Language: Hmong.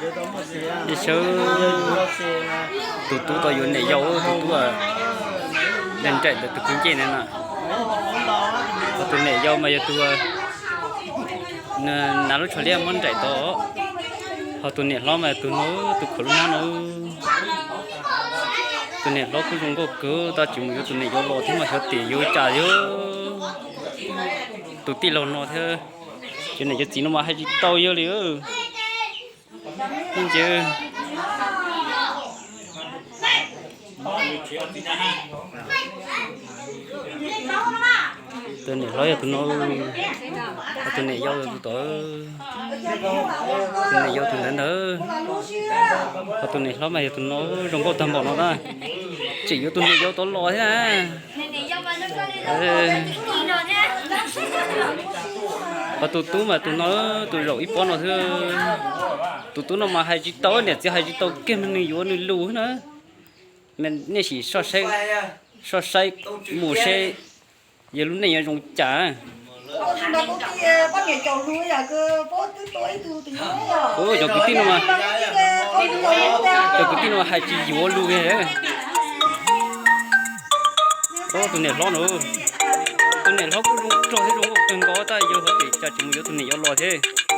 Ib sawv, tus tub tau yuav niam yau, tus tub nraim ntawm tus kwv ncej na. Ho tus niam yau mas yog tus nav lub tsho liab muab nraim tod. Ho tus niam hlob mas tus no, tus khuam lub hnab no. Tus niam hlob kuj zoo nkauj kawg, tab tsis mus yuav tus niam yau los thiab mas xyov tias yuav cas thiab. Tus tij laug no thiab, cov niam cov txiv no mas hais tsis tau yawg li. Tus niam hlob yog tus no, ho tus niam yau tus tod, tus niam yau tus ntawd ntawd. Ho tus niam hlob mas yog tus no, zoo nkauj tag npaum no na. Tseem yuav tus niam yau tod los thiab. Ho tus tub mas tus no, tus zaum ib pob no xwb. Tus tub no mas hais tsis tau, niam txiv hais tsis tau kiag, mas nws yuav nws lus na. Nej sim soj saib, soj saib mus seb yog lub neej yuav zoo cas. Cov kwv tij no, cov kwv tij no hais tsis yuav lus li. Tus niam hlob no, tus niam hlob kuj zoo rog thiab zoo nkauj kawg nkaus, tab yog hais tias cas tsis mus yuav tus niam yau los thiab.